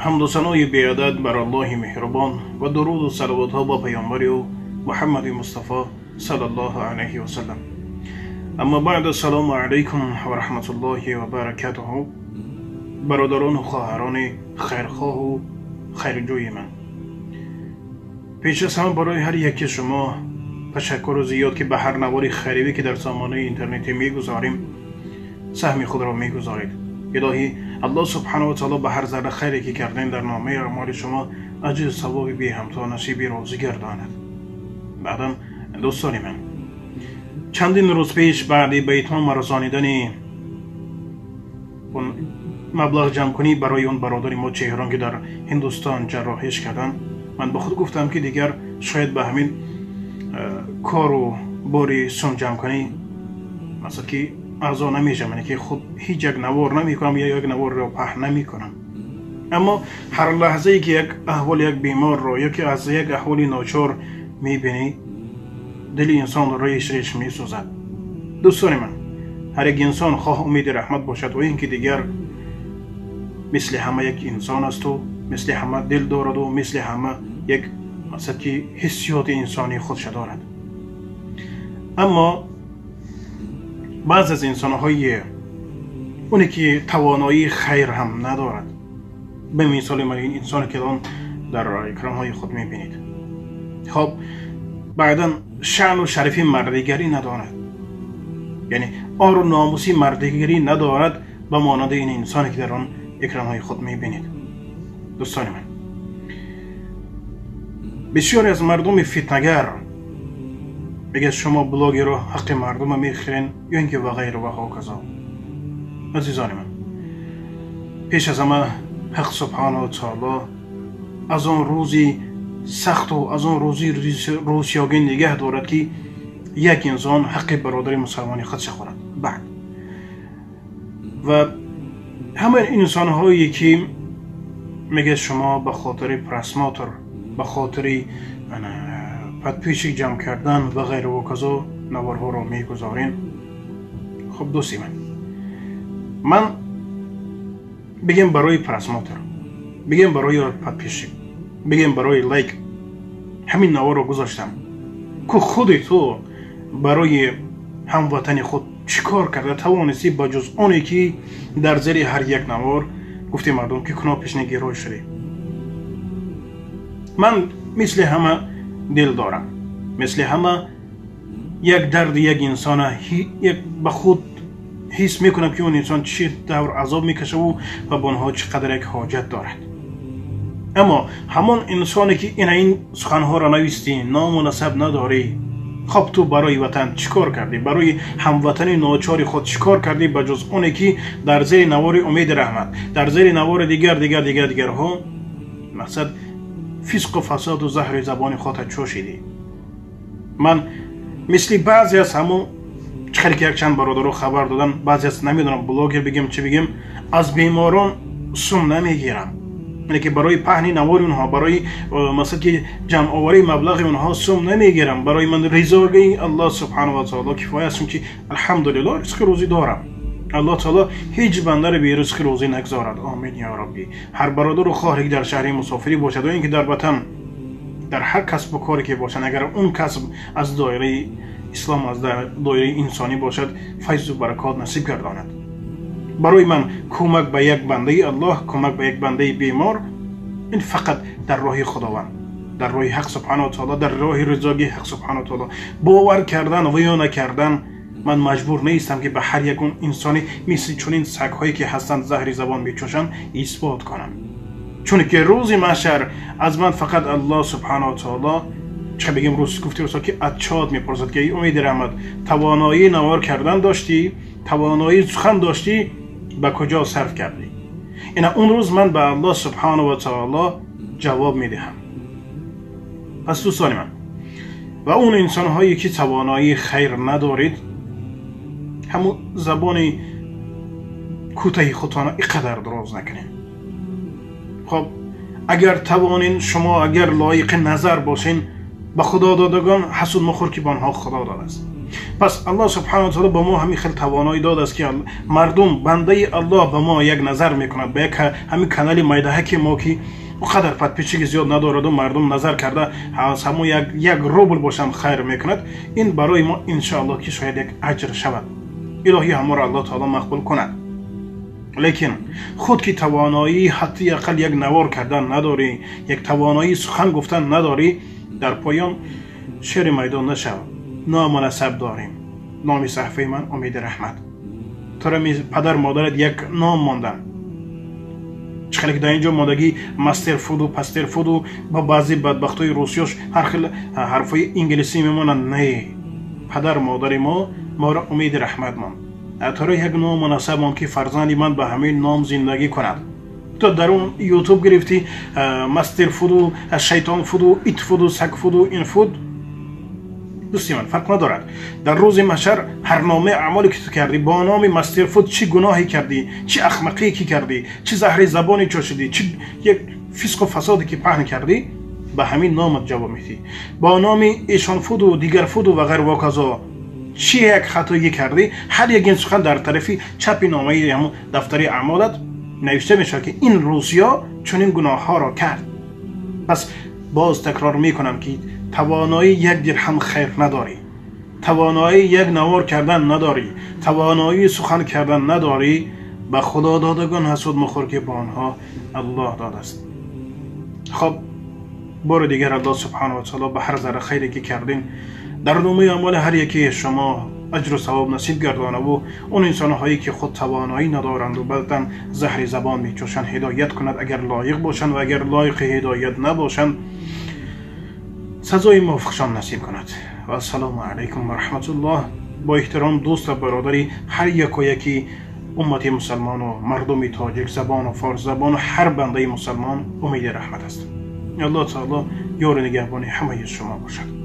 Ҳамду санои беадад бар Аллоҳи меҳрубон ва дуруду салавотҳо ба паёмбари ӯ Муҳаммади Мустафо саллаллоҳу алайҳи васаллам. Аммо баъд, ассалому алайкум ва раҳматуллоҳи ва баракатуҳу. Бародарону хоҳарони хайрхоҳу хайрҷӯи ман, пеш аз ҳама барои ҳар яки шумо ташаккуру зиёд, ки ба ҳар навори хайривӣ, ки дар сомонаи интернетӣ мегузорем, саҳми худро мегузоред. Илоҳӣ Аллоҳ субҳанаҳу ва таоло ба ҳар зарра хайре, ки кардем, дар номаи аъмоли шумо аҷру савоби беҳамто насиби розӣ гардонад. Баъдан, дӯстони ман, чандин рӯз пеш баъди ба итмом расонидани маблағ ҷамъкунӣ барои он бародари мо Чеҳрон, ки дар Ҳиндустон ҷарроҳиш карданд, ман ба худ гуфтам, ки дигар шояд ба ҳамин кору бори сум ҷамъкунӣ, масалан, ки аъзо намешавам, яъне ки худ ҳеҷ як навор намекунам ё як наворро паҳн намекунам. Аммо ҳар лаҳзае, ки як аҳволи як беморро ё ки аз як аҳволи ночор мебинӣ, дили инсон реш реш месӯзад. Дӯстони ман, ҳар як инсон, хоҳ Умеди Раҳмат бошад ва ин ки дигар, мисли ҳама як инсон асту мисли ҳама дил дораду мисли ҳама як, масалан, ки ҳиссиёти инсонии худша дорад. Аммо баъзе аз инсонҳои оне, ки тавоноии хайр ҳам надорад, ба мисоли ман ин инсоне, ки он дар экранҳои худ мебинед, хоб, баъдан шаъну шарафи мардигарӣ надорад, яъне ору номуси мардигарӣ надорад, ба монанди ин инсоне, ки дар он экранҳои худ мебинед. Дӯстони ман, бисёре аз мардуми фитнагар мегӯяд: «Шумо блогеро ҳаққи мардума мехӯрен» ё ин ки ва ғайру ва ҳоказо. Азизони ман, пеш аз ҳама Ҳақ субҳанаҳу таоло аз он рӯзи сахту аз он рӯзи рӯсиёгӣ нигаҳ дорад, ки як инсон ҳаққи бародари мусалмони худша хӯрад. Баъд ва ҳамаи инсонҳое, ки мегӯяд: «Шумо ба хотири просмотр, ба хотири подписчик ҷамъ кардан ва ғайру ҳоказо наворҳоро мегузорем», хуб, дӯсти ман, ман бигем барои просмотр, бигем барои подписчик, бигем барои лайк ҳамин наворро гузоштам ку, худи ту барои ҳамватани худ чӣ кор карда тавонистӣ, ба ҷуз оне ки дар зери ҳар як навор гуфти мардум, ки кнопочный герой шудӣ? Ман мисли ҳама дил дорам, мисли ҳама як дарди як инсона як ба худ ҳис мекунам, ки он инсон чӣ тавр азоб мекашаву ва ба онҳо чӣ қадар як ҳоҷат дорад. Аммо ҳамон инсоне, ки ина ин суханҳоро навистӣ, ному насаб надорӣ, хоб, ту барои ватан чӣ кор кардӣ? Барои ҳамватани ночори худ чӣ кор кардӣ, ба ҷуз оне ки дар зери навори Умеди Раҳмат, дар зери навори дигар, дигар, дигар, дигарҳо, мақсад, фисқу фасоду заҳри забони худта чӯшидӣ? Ман мисли баъзе аз ҳамон чӣ ки якчанд бародаро хабар додан, баъзе аз, намедонам, блогер бигем, чӣ бигем, аз беморон сум намегирам, яъне ки барои паҳни навори онҳо, барои, масалан, ки ҷамъоварии маблағи онҳо сум намегирам. Барои ман ризои Аллоҳ субҳанаҳу ва таоло кифоя аст, чунки, алҳамдулиллоҳ, ризқи рӯзӣ дорам. Аллоҳ таоло ҳеҷ бандаро бе ризқи рӯзӣ нагзорад, омин ё раббӣ. Ҳар бародару хоҳре, ки дар шаҳри мусофирӣ бошад ё ин ки дар ватан, дар ҳар касбу коре ки бошанд, агар он касб аз доираи ислом, аз доираи инсонӣ бошад, файзу баракот насиб гардонад. Барои ман кӯмак ба як бандаи Аллоҳ, кӯмак ба як бандаи бемор ин фақат дар роҳи Худованд, дар роҳи Ҳақ субҳанаҳу таоло, дар роҳи ризогии Ҳақ субҳанаҳу таоло. Бовар кардан ва ё накардан, ман маҷбур нестам, ки ба ҳар ягон инсоне мисли чунин сагҳое, ки ҳастанд, заҳри забон мечӯшанд, исбот конам, чунки рӯзи маҳшар аз ман фақат Аллоҳ субҳанаҳу таоло, чӣ бигем, рӯз гуфти рӯзо, ки отчёт мепурсад, ки: «Умеди Раҳмат, тавоноии навор кардан доштӣ, тавоноии сухан доштӣ, ба куҷо сарф кардӣ?» Ина он рӯз ман ба Аллоҳ субҳанаҳу ва таоло ҷавоб медиҳам. Пас, дӯстони ман, ва он инсонҳое, ки тавоноии хайр надоред, ҳамун забони кӯтаҳи худтона ин қадар дароз накунед. Хоб, агар тавонин шумо, агар лоиқи назар бошен, ба худододагон ҳасуд махӯр, ки ба онҳо Худо додааст. Пас Аллоҳ субҳонаҳу ва таъоло ба мо ҳамин хел тавоноӣ додааст, ки мардум бандаи Аллоҳ ба мо як назар мекунад, ба як ҳамин канали майдаҳаки мо, ки он қадар подписчики зиёд надораду мардум назар карда ҳамон як рубл бошам хайр мекунад. Ин барои мо иншоаллоҳ ки шояд як аҷр шавад. Илоҳӣ ҳаморо Аллоҳ таъоло мақбул кунад. Лекин худ ки тавоноии ҳатти ақал як навор кардан надорӣ, як тавоноии сухан гуфтан надорӣ, дар поён шери майдон нашав. Ному насаб дорем. Номи саҳифаи ман Умеди Раҳмат. Туро падар модарат як ном мондан. Чӣ хеле ки дар инҷо мондагӣ мастер фуду пастер фуду ба баъзе бадбахтҳои русиёш ҳар хел ҳарфҳои инглисӣ мемонанд. Не, падар модари мо моро Умеди Раҳмат монд. Туро як ному насаб монд, ки фарзанди ман ба ҳамин ном зиндагӣ кунад. То дар он ютуб гирифтӣ мастер фуду, шайтон фуду, ит фуду, саг фуду, ин фуд. Дӯсти ман, фарқ надорад. Дар рӯзи маҳшар ҳар номаи аъмоле ки ту кардӣ, бо номи мастер фуд чӣ гуноҳе кардӣ, чӣ ахмақие ки кардӣ, чӣ заҳри забоне чошидӣ, чӣ як фисқу фасоде ки паҳн кардӣ, ба ҳамин номат ҷавоб медиҳӣ. Бо номи эшонфуду, дигарфуду ва ғайр воказо чӣ як хатоӣ кардӣ, ҳар як ин сухан дар тарафи чапи номаи ҳамон дафтари аъмолат навишта мешавад, ки ин рӯзиё чунин гуноҳҳоро кард. Пас боз такрор мекунам, ки тавоноии як дирҳам хайр надорӣ, тавоноии як навор кардан надорӣ, тавоноии сухан кардан надорӣ, ба худо додагон ҳасуд махӯр, ки ба онҳо Аллоҳ додааст. Хоб, бори дигар Аллоҳ субҳонаҳу ва таъоло ба ҳар зарра хайре ки кардем дар номаи аъмоли ҳар яке шумо аҷру савоб насиб гардонаву он инсонҳое ки худ тавоноӣ надоранду баъдан заҳри забон мечӯшанд ҳидоят кунад, агар лоиқ бошанд, ва агар лоиқи ҳидоят набошанд сазои мувофиқшон насиб кунад. Ва ассалому алайкум ва раҳматуллоҳ. Бо эҳтиром дӯст ва бародари ҳар яко яки уммати мусалмону мардуми тоҷик забону форсзабону ҳар бандаи мусалмон Умеди Раҳмат аст. Аллоҳ таоло ёру нигаҳбони ҳамаи шумо бошад.